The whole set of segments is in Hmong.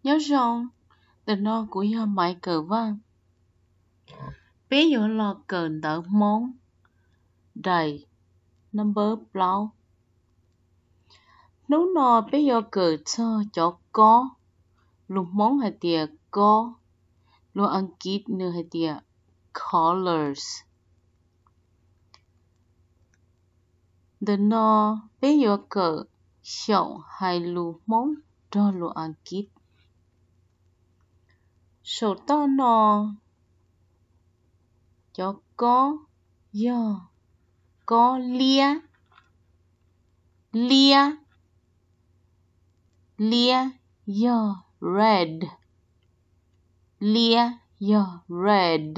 Nyob zoo, ntawm no kuv yog Maiv Kawm Vaj. Peb yuav los kawm ntawv Hmoob daim number plaub. Hnub no peb yuav kawm txog cov kob, lus Hmoob hais tias kob, lus Askiv nws hais tias colors. Ntawm no peb yuav kawm xyaum hais lus Hmoob nrog lus Askiv. Saum toj no cov kob yog kob liab, liab, liab yog red, liab yog red.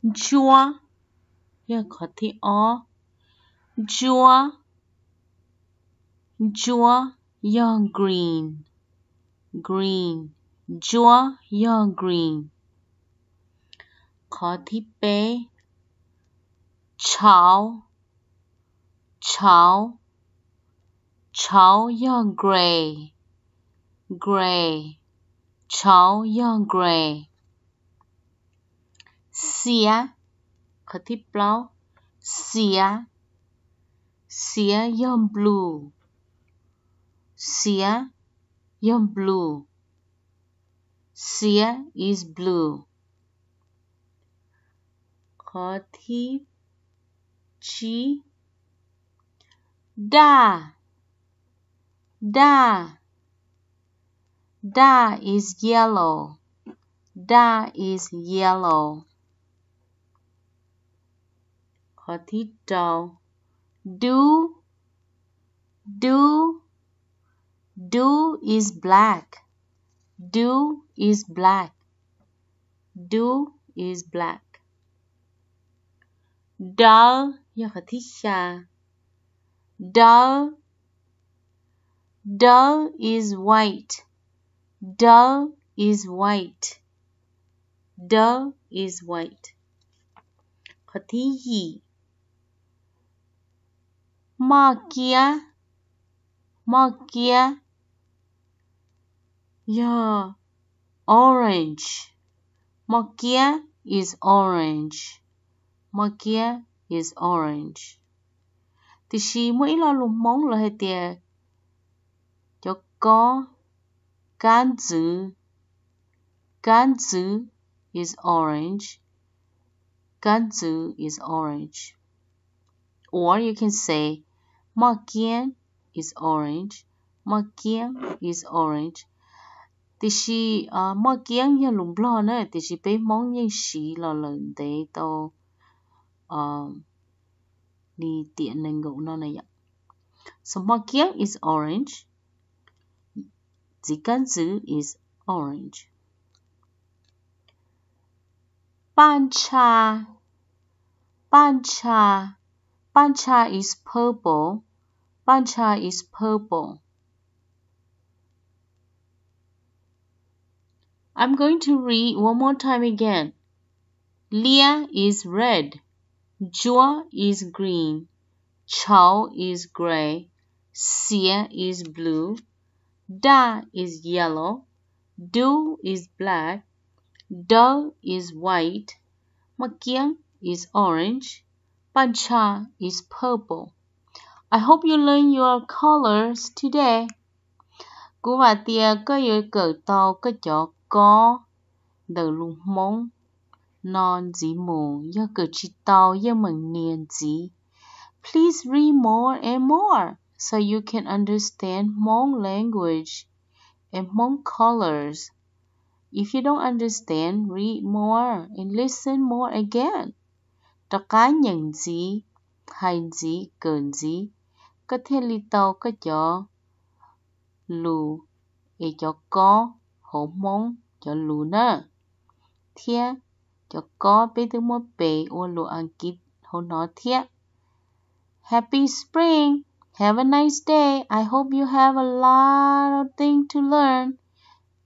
Ntsuab yog qhov thib ob, ntsuab, ntsuab yog green, green, ntsuab yog green. Qhov thib peb, tshauv, tshauv, tshauv yog gray, gray, tshauv yog gray. Xiav, qhov thib plaub, xiav, xiav yog blue, xiav yog blue, xiav is blue. Qhov thib tsib, daj, daj, daj is yellow, daj is yellow. Qhov thib rau, dub, dub, dub is black, dub is black, dub is black. Dawb yog qhov thib xya, dawb, dawb is white, dawb is white, dawb is white. Qhov thib yim, moj kiab, moj kiab yog orange, moj kiab is orange, moj kiab is orange. Tiam sis muaj ib lo lus Hmoob lawv hais tias cov kob, kab ntxwv, kab ntxwv is orange, kab ntxwv is orange. Or you can say moj kiab is orange, moj kiab is orange. Tiam sis moj kiab yog lus Nplog na, tiam sis peb Hmoob yeej siv los lawm ntev tau li tiam nees nkaum no na yom. So moj kiab is orange, txiv kab ntxwv is orange. Paj ntsha, paj ntsha, paj ntsha is purple, paj ntsha is purple. I'm going to read one more time again. Liab is red, ntsuab is green, tshauv is gray, xiav is blue, daj is yellow, dub is black, dawb is white, maj kiab is orange, paj ntsha is purple. I hope you learn your colors today. Kuv vam tias koj yuav kawm tau koj cov kob ntawm lus Hmoob no ntxiv mus. Yog kawm tsis tau yeej meem nias ntxiv. Please read more and more so you can understand Hmong language and Hmong colors. If you don't understand, read more and listen more again. Rov qab nyeem ntxiv, hais ntxiv, kawm ntxiv, koj thiaj li tau koj cov lus es cov kob hauv Hmoob cov lus na, thiab cov kob peb twb muab pes ua lus Askiv hauv no thiab. Happy spring! Have a nice day! I hope you have a lot of things to learn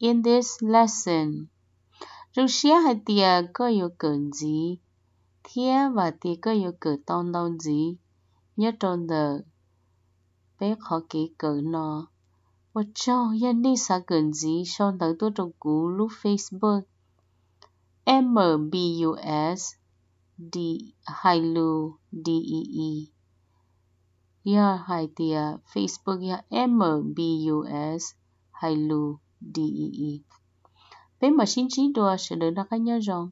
in this lesson. Zoo siab hais tias koj yuav kawm ntxiv thiab vam tias koj yuav kawm tau ntau ntxiv nyob rau ntawm peb qhov kev kawm no. Ua tsaug yog nej xav kawm ntxiv sau ntawv tuaj rau kuv lub Facebook M B U S D hais lus D E E. Yog hais tias Facebook yog M B U S hais lus D E E. Peb mam sib ntsib dua, sawv daws noj qab nyob zoo.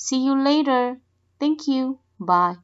See you later. Thank you. Bye.